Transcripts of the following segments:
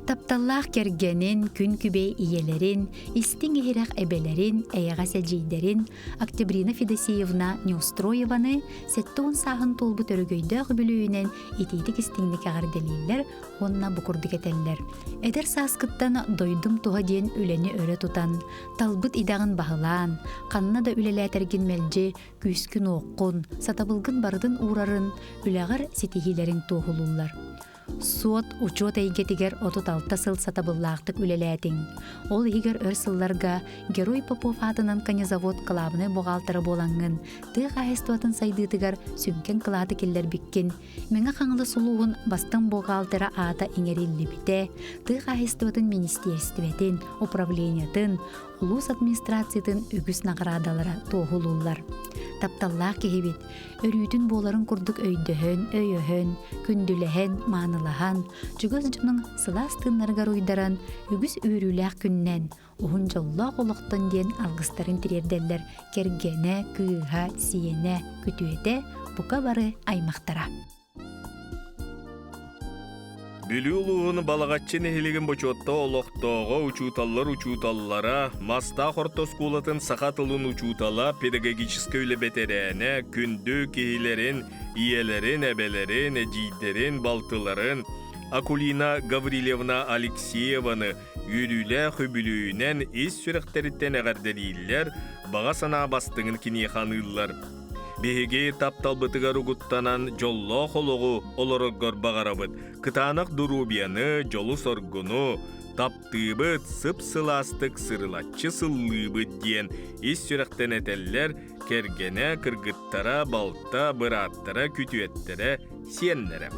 Тапталлаах кэргэнин, күн күбэй ийэлэрин, истиҥ иһирэх эбэлэрин, эйэҕэс эдьиийдэрин Октябрина Федосеевна Неустроеваны 70 сааһын туолбут өрөгөйдөөх үбүлүөйүнэн итиитик истиҥник эҕэрдэлииллэр уонна бу курдук этэллэр. Эдэр сааскыттан дойдум туһа диэн үлэни өрө тутан, талбыт идэҕин баһылаан, ханна да үлэлээтэргин мэлдьи күүскүн-уоххун, сатабылгын барытын уурарын, үлэҕэр ситиһиилэриҥ туоһулууллар. Суот, учуот эйгэтигэр 36 сыл сатабыллаахтык үлэлээтиҥ. Ол иһигэр өр сылларга Герой Попов аатынан конезавод кылаабынай буҕаалтара буолаҥҥын, тыа хаһаайыстыбатын сайдыытыгар сүҥкэн кылааты киллэрбиккин, Мэҥэ Хаҥалас улууһун бастыҥ буҕаалтара аата иҥэриллибитэ, тыа хаһаайыстыбатын министиэристибэтин, управлениетын, улуус администрациятын үгүс наҕараадалара туоһулууллар. Тапталлаах киһибит, өрүүтүн буоларын курдук өйдөһөн, өйөһөн, күндүлэһэн, маанылаһан, чугас дьонуҥ сылаас тыыннарыгар уйдаран, үгүс үөрүүлээх күннэн, уһун дьоллоох олохтон диэн алгыстарын тириэрдэллэр кэргэнэ, кыыһа, сиэнэ, күтүөтэ, бука бары аймахтара. Бүлүү улууһун Балаҕаччы нэһилиэгин бочуотта олохтооҕо, учууталлар учууталлара, Мастаах орто оскуолатын саха тылын учуутала, педагогическай үлэ бэтэрээнэ, күндү киһилэрин, ийэлэрин, эбэлэрин, эдьиийдэрин, балтыларын Акулина Гаврильевна Алексееваны үөрүүлээх үбүлүөйүнэн ис сүрэхтэриттэн эҕэрдэлииллэр, баҕа санаа бастыҥын киниэхэ аныыллар. Биһиги тапталбытыгар угуттанан дьоллоох олоҕу олороргор баҕарабыт. Кытаанах доруобуйаны, дьолу-соргуну, таптыыбыт, сып-сылаастык сырылаччы сыллыыбыт диэн ис сүрэхтэн этэллэр кэргэнэ, кыргыттара, балта, бырааттара, күтүөттэрэ, сиэннэрэ.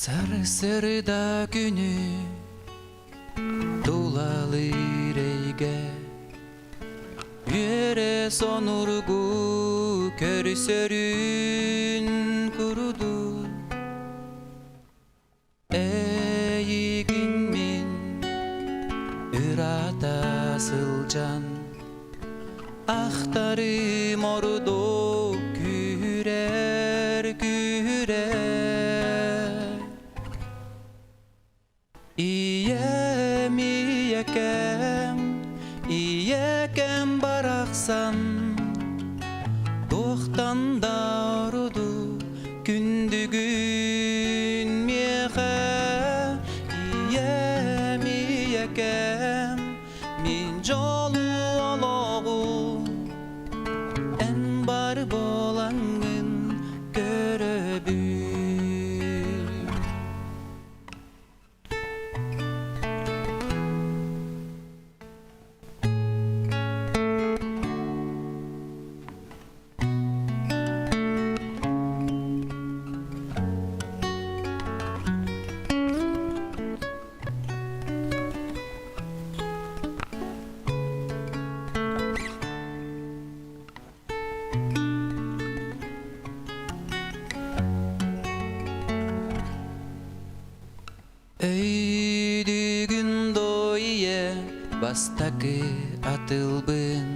Сарсыарда күнү тулалыыр эйгэ Үөрэ сонургу көрсөрүн курдук Эйигин мин ыраата сылдьан Ахтарым ордук күүрэр күүрэр Ийэм ийэкэм ийэкэм барахсан Туохтан да ордук күндүгүн миэхэ ийэм ийэкэм мин дьолу олоҕу эн бар буолаҥҥын көрөбүн. Өйдүүгүн доо ийэ бастакы атылбын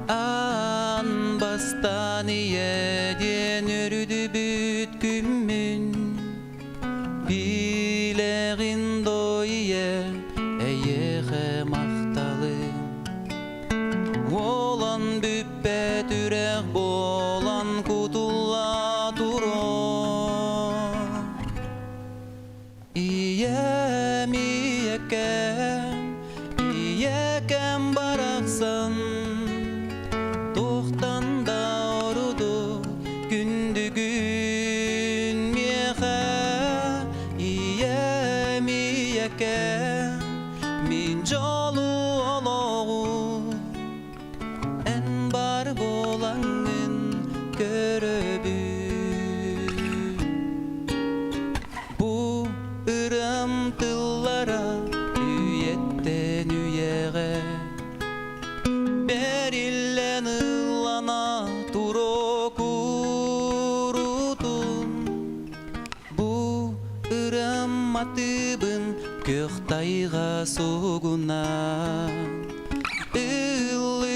Аан бастаан ийэ диэн өрүдүбүт күммүн Билэҕин доо ийэ эйиэхэ махталым Уолан бүппэт үрэх буолан кутулла турар. Ийэм, ийэкэм, ийэкэм барахсан, туохтан да ордук күндүгүн миэхэ. Ийэм, ийэкэм, Мин дьолу олоҕу эн бар буолаҥҥын көрөбүн. Бу ырыам тыллара үйэттэн үйэҕэ бэриллэн ыллана туруо куурутун. Бу ырыам матыыбын күөх тайҕа сугуна ыллыы.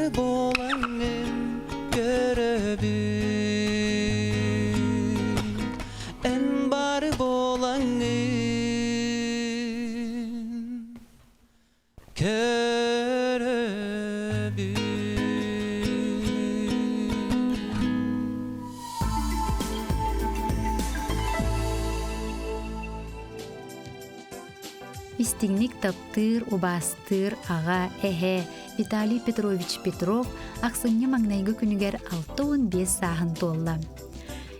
бар буолаҥҥын көрөбүн Эн бар буолаҥҥын көрөбүн. Истиҥник таптыыр, убаастыыр аҕа, эһэ Виталий Петрович Петров ахсынньы маҥнайгы күнүгэр 65 сааһын туолла.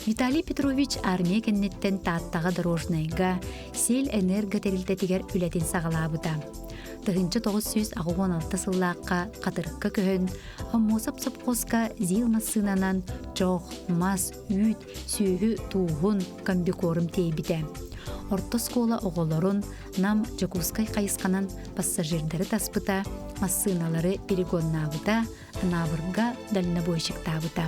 Виталий Петрович армия кэнниттэн Тааттаҕа дорожнайга, Сил энерго тэрилтэтигэр үлэтин саҕалаабыта. 1986 сыллаахха Хатырыкка көһөн, Хоммуосап сопхуоска ЗИЛ массыынанан чох, мас, үүт, сүөһү тууһун, комбикорм тиэйбитэ. Орто оскуола оҕолорун Нам Дьокуускай хайысханан пассажирдары таспыта, массыыналары перегоннаабыта, Анаабырга дальнобойщиктаабыта.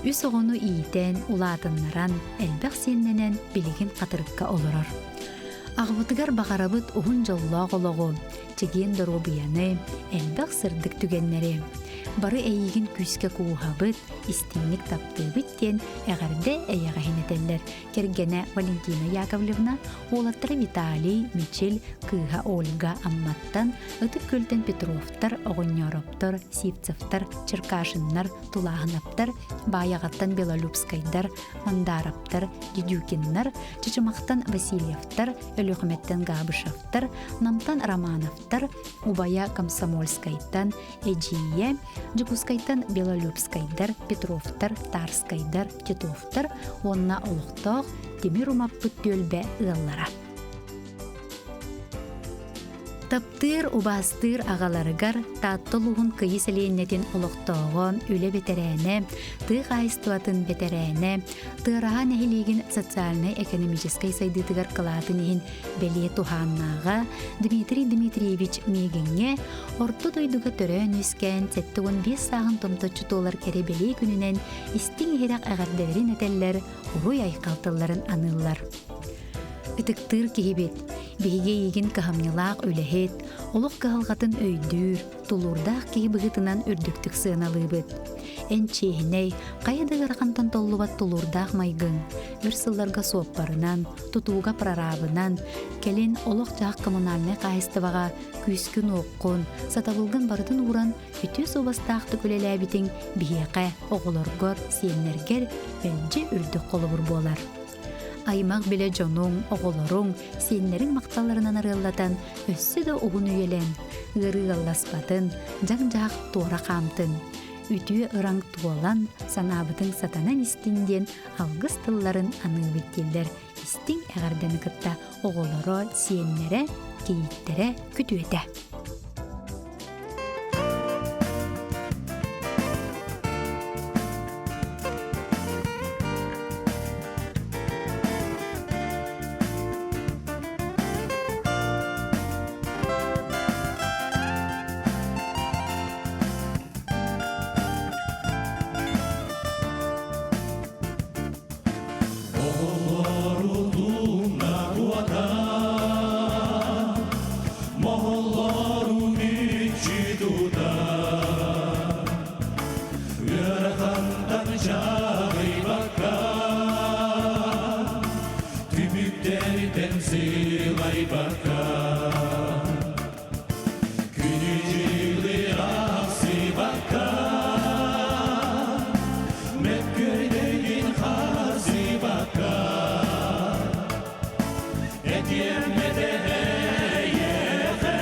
Үс оҕону иитэн, улаатыннаран, элбэх сиэннэнэн билигин Хатырыкка олорор. Аҕабытыгар баҕарабыт уһун дьоллоох олоҕу, чэгиэн доруобуйаны, элбэх сырдык түгэннэри. Бары эйигин күүскэ кууһабыт, истиҥник таптыыбыт диэн эҕэрдэ эйэҕэһин этэллэр кэргэнэ Валентина Яковлевна, уолаттара Виталий, Мичил, кыыһа Ольга Амматтан, Ытык Күөлтэн Петровтар, Оҕонньоороптор, Сивцевтар, Черкашиннар, Тулааһынаптар, Баайаҕаттан Белолюбскайдар, Мандаараптар, Дедюкиннар, Чычымахтан Васильевтар, Өлүөхүмэттэн Габышевтар, Намтан Романовтар, убайа Комсомольскайтан, Эдьиийэ, Дьокуускайтан Белолюбскайдар, Петровтар, Тарскайдар, Титовтар уонна олохтоох тимир умаппыт түөлбэ ыаллара. Таптыыр, убаастыыр аҕаларыгар Таатта улууһун Кыйы сэлиэнньэтин олохтооҕо, үлэ бэтэрээнэ, тыа хаһаайыстыбатын бэтэрээнэ, Тыараһа нэһилиэгин социальнай-экономическай сайдыытыгар кылаатын иһин бэлиэ туһааннааҕа Дмитрий Дмитриевич Миигиҥҥэ орто дойдуга төрөөн-үөскээн 75 сааһын томточчу туолар кэрэ бэлиэ күнүнэн истиҥ-иһирэх эҕэрдэлэрин этэллэр, уруй-айхал тылларын аныыллар. Ытыктыыр киһибит, биһиги эйигин кыһамньылаах үлэһит, олох кыһалҕатын өйдүүр, тулуурдаах киһи быһыытынан үрдүктүк сыаналыыбыт. Эн чиэһинэй, хайа да ыарахантан толлубат тулуурдаах майгыҥ, өр сылларга суоппарынан, тутууга прорабынан, кэлин олох-дьаһах коммунальнай хаһаайыстыбаҕа күүскүн-уоххун, сатабылгын барытын ууран үтүө суобастаахтык үлэлээбитиҥ биһиэхэ, оҕолоргор, сиэннэргэр мэлдьи үрдүк холобур буолар. Аймах билэ дьонуҥ, оҕолоруҥ, сиэннэриҥ махталларынан арыаллатан өссө да уһун үйэлэн, ыарыы ыалласпатын, дьаҥ-дьаһах туора хаамтын. Үтүө ыраҥ туолан, санаабытыҥ сатанан истин диэн алгыс тылларын аныыбыт дииллэр истиҥ эҕэрдэни кытта оҕолоро, сиэннэрэ, кийииттэрэ күтүөтэ. Моһоллору мүччү тутар, ыарахантан чаҕыйбакка, түбүктэртэн сылайбакка, күнү-дьылы ахсыбакка, мөккүөрдэргин харсыбакка, Этиэм этэ эйиэхэ,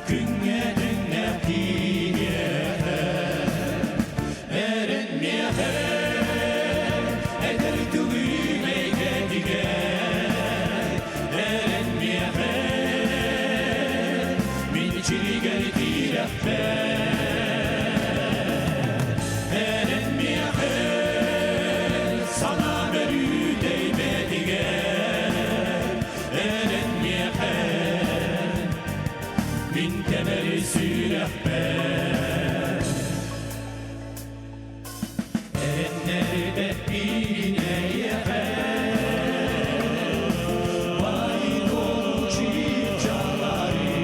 күҥҥэ тэҥнээх киһиэхэ, эрэн миэхэ, этэр тылым эйгэтигэр, эрэн миэхэ, мин чилигэр тирэхпэр, эрэн миэхэ, санаа бөрүүтэйбэтигэр, эрэн миэхэ, мин кэмэри сүрэхпэр. Эрэннэрбэппин эйиэхэ, бай долу чыпчалары.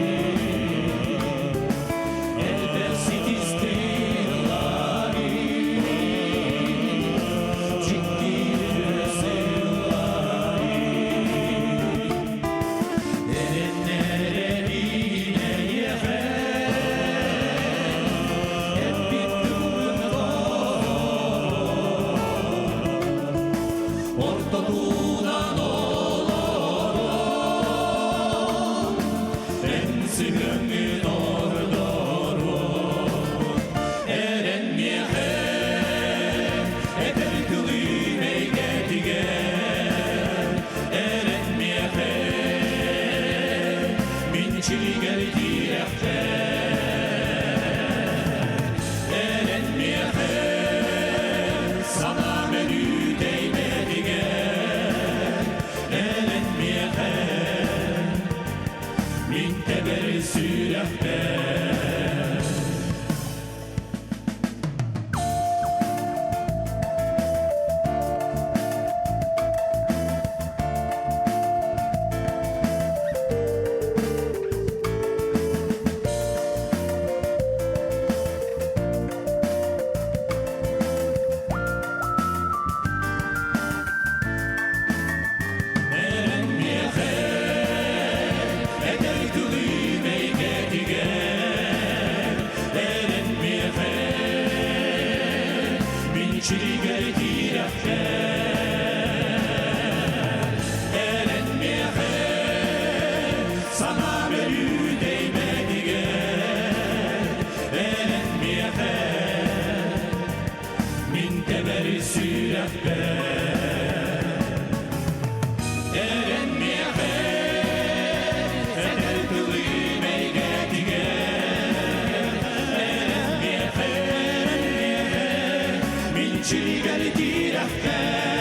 киирэхпэр. Эрэн миэхэ, этэр тылым эйгэтигэр, эрэн миэхэ, мин чиригэр киирэххэ. Эрэн миэхэ, санаам өрүү дэйбэтигэр, эрэн миэхэ, мин тэбэр сүрэхпэр. Эрэн миэхэ, этэр тылым эйгэтигэр, эрэн миэхэ, мин чиригэр киирэххэ.